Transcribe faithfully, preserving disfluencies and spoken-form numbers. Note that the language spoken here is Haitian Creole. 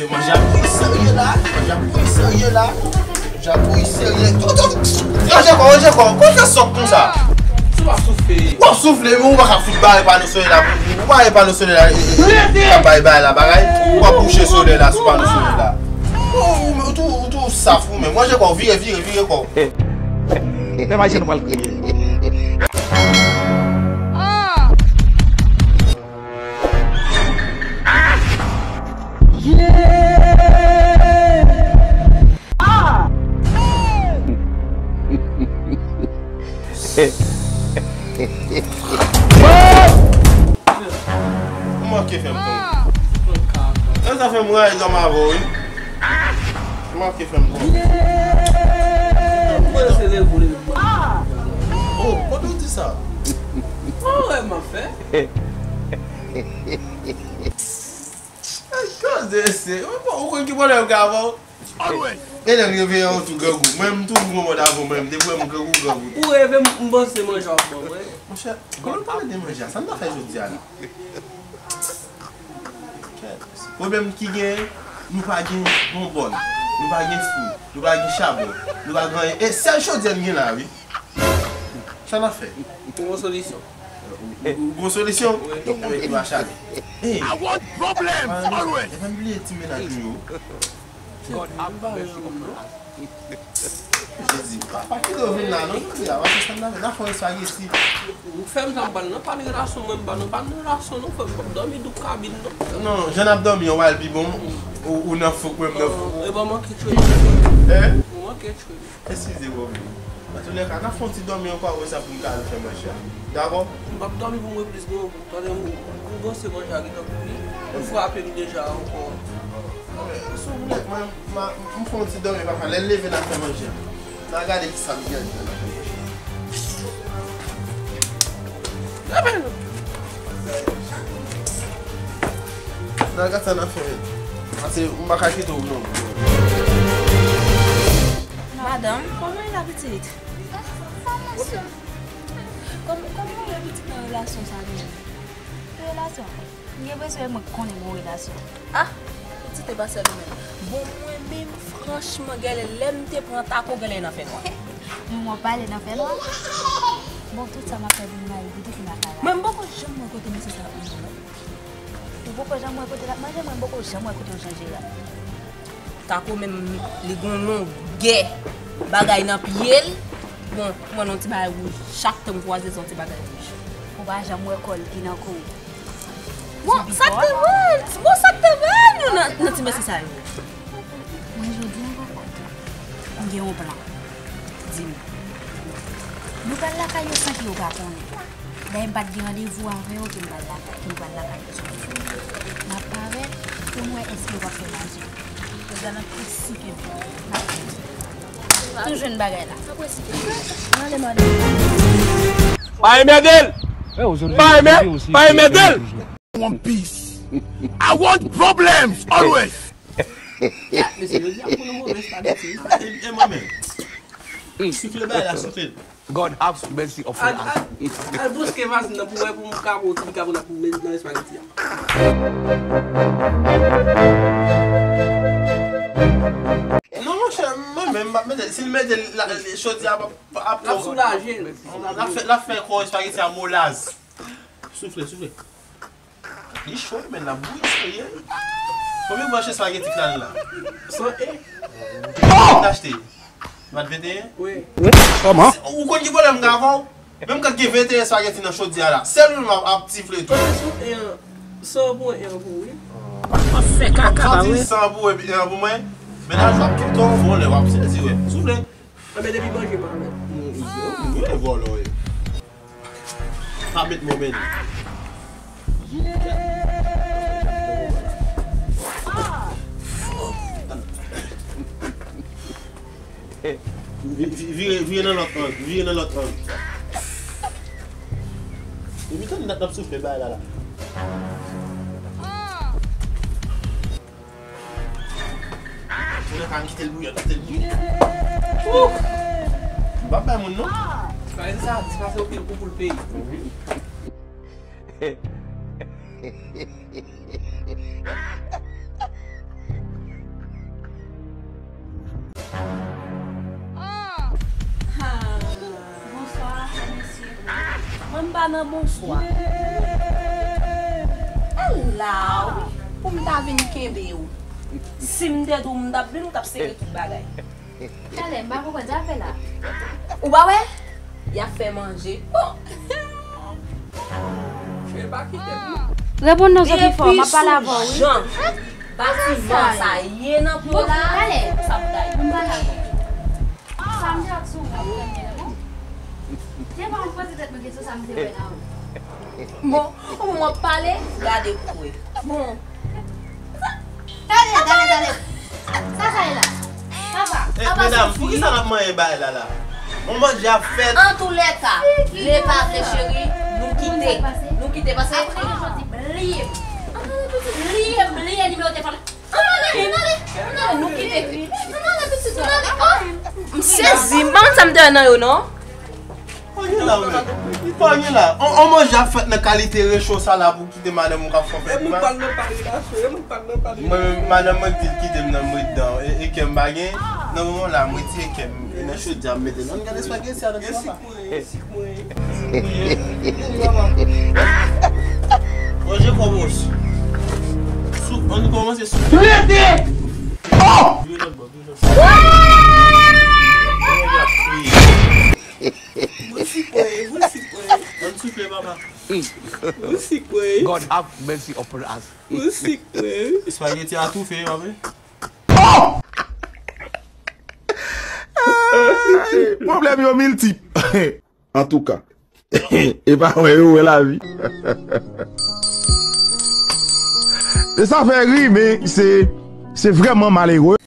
Manje ap bouyi serye la, manje ap bouyi serye la. Manje ap bouyi serye. Ranje kò, ranje kò. Kòman w fè sòt konsa? Sou w ap soufle. W ap soufle, men ou pa ka fout bare pano solèy la. Ou bare pano solèy la, e, e, e, ka bay bagay la, bagay. W ap bouche solèy la sou pano solèy la. Ou, ou, ou tou, ou tou saf ou menm. Ranje kò, vire, vire, vire kò. Fè mache nou pral kriye. Ou manke fè m tonbe. Sa, sa fè m rayi zanm avè w, wi. Ou manke fè m tonbe. Mwen se leve w leve m. Oh, kote w di sa? Mwen wè m ap fè. Koze se, ou konn ki pwoblèm m gen avè w? Always. E lè l reveye w tou grangou. Mwen, m toujou gon mòd avè w, mwen, m te vre m grangou, grangou. Ou reve m, m panse se manje w ap ban mwen. Monchè, kòman n pale de manje a? Sa n ta fè jodi a la? Pwoblèm ki genyen, nou pa gen bonbòn, nou pa gen fri, nou pa gen chabon, nou pa gen anyen. E sèl chodyè n gen la, wi. Sa n ap fè? Ou gon solisyon? Ou, ou, ou gon solisyon? Wi. Donk, mwen ki va chale. Hey! I want problems always. E pa bliye ti mennaj nou yo. God have mercy upon us. Jezi, pa, pa kite yo vin la, non, jodi a, paske sa n ap fè, n ap fè yon espageti. Ou fè m jan m ban nan, pa n relasyon, mwen m ban nan, pa n relasyon, non, frè m, p ap dòmi dou kabin, non. Non, jan n ap dòmi an, w al pi bon, ou, ou nan fouk, mwen m nan fouk. E bon, manke tchwe. Hein? Ou manke tchwe. Eskize, bro. Antoulèka, n ap fè yon ti dòmi ankò, apre sa pou n ka al fè manje a. Dakò? M p ap dòmi pou mwen plis, non. Tande, m, m panse manje a gentan kouri. Ou frape m deja ankò. Souple, mwen, m, m fè yon ti dòmi, papa. Lè l leve, n a fè manje a. N a gade ki sa m gen nan fè manje a. N a gade sa n a fè. Pase, m pa ka kite w, non. Madanm, kòman e la pitit? Kòm-, kòman ou wè pitit nan relasyon sa menm? Ki relasyon? M gen enpresyon e mwen k konnen gen yon relasyon. Ah! Pitit e pa sèl ou menm. Bon, mwen menm, franchman, gèlè, lè m te pran tako, gèlè nan fènwa. Mwen, mwen pale nan fènwa. Bon, tout sa m ap fè pou m mayi, pitit m pa ka la. Mwen, m poko janm wè kote mesye sa ap manje, non. Ou poko janm wè kote l ap manje, mwen, m poko janm wè kote yo chanje a. Tako menm, li gon longè bagay nan pye l. Bon, mwen, yon ti bagay wouj. Chak tan m kwaze, se yon ti bagay wouj. Ou pa janm wè kò l ki nan kou. Bon, sa k te vre? Bon, sa k te vre nou nan, nan ti mesye sa yo? Mwen, jodi a, papa, m gen yon plan. Di m. Nou pral lakay yo san ke yo pa konnen. Dayè, m pa t gen randevou avè yo ke m pral lakay, ke m pral lakay yo sou. M ap parèt pou m wè èske yo p ap fè maji. Yo gen nan plis sou ke m. M ap tou jwenn bagay la. M ale, madanm. Pa enmède l! Pa enmè-, pa enmède l! Want peace. I want problems always. Mesye, yo di ap pran move espageti. E, e mwen menm. Sifle bay la, sifle. God have mercy upon us. Al, al, al bouske vazin nan pou wè pou m ka wè ki ka pou nan, nan espageti a. Non, monchè, mwen menm, m ap mete, si l mete la, chodyè a ap, ap, ap soulaje l. L ap fè, l ap fè kò espageti a molaz. Soufle, soufle. Li cho, men l ap bouyi serye. Konbyen branch espageti k la la? San e. Ou t achte? Mat venteyen? Wi. Wi, kòman? Ou konn ki pwoblèm m gen avè w? Menm kan gen venteyen espageti nan chodyè a la, sèl ou menm ap, ap sifle tou. Kote san e an? San pou e an pou ou, wi. Fè kaka, wi. San di san pou e an pou mwen. Mennaj w ap kite w yon lè, w ap sezi, wi. Soufle. Anben, depi manje pa mèt. Wi, vòlò, wi. Pa met mo men. Vi-, vi-, vire, vire nan lòt ang, vire nan lòt ang. Epi tann dat n ap soufle bay la la. Ou nan ka kite l bouyi, kite l bouyi. Ouh! M p ap bay moun non. Kay sa, ti pase yon pil kou pou l peye. Mhm. Mwen m pa nan bonswa. Ala w, pou m ta vin kenbe w. Si m te di w m t ap vin, ou t ap sere tout bagay. Talè, m pa konprann sa fè la. Ou pa wè? Y ap fè manje. Bon. Reponn non, Sophie, fò, m ap pale avè w, wi. Depi sou jan batiman sa ye nan po la, sa m ta ye. Sa m te ap sou mwen, non. Te pa m poze tèt mwen kesyon sa m te wè la, wi. Bon, ou mwen pale, gade pou wè. Bon. Talè, talè, talè. Sa sa ye la? Papa, eh, apa medam, soti? Poukisa n ap manyen bagay la la? On manje ap fèt. Antoulèka, vle pa vle, cheri, nou kite. Nou kite, paske apre yo soti, bliye m. Bliye m, bliye nimewo telefòn. Ann ale, ann ale, ann ale, nou kite. Ann ale, pitit, ann ale. Oh, m sezi, m pa konn sa m te wè nan yo, non. Pa gen la, men. Pa gen la. On, on manje ap fèt nan kalite recho sa la pou kite madanm ou k ap fè fèt. E moun pa nan pale la, cheri, e moun pa nan pale la. Mwen menm, madanm mwen di l kite m nan, m ret dan. E, e kè m pa gen. Nan moman la, m retire kè m. E nan chodyè, m mete l. Ann gade espageti a nan pwa la. Manje kòmòs. Soup, ann kòmanse soup. Rete! Oh! Vire lòt bò, vire lòt bò. Mwen sikwe, mwen sikwe. Ann soufle, papa. Mwen sikwe. God have mercy upon us. Mwen sikwe. Espageti a toufe, papa. Oh! Ay, pwoblèm yo miltip. Antouka, e pa wè yo wè lavi. E sa fè ri, men se, se vrèman malere.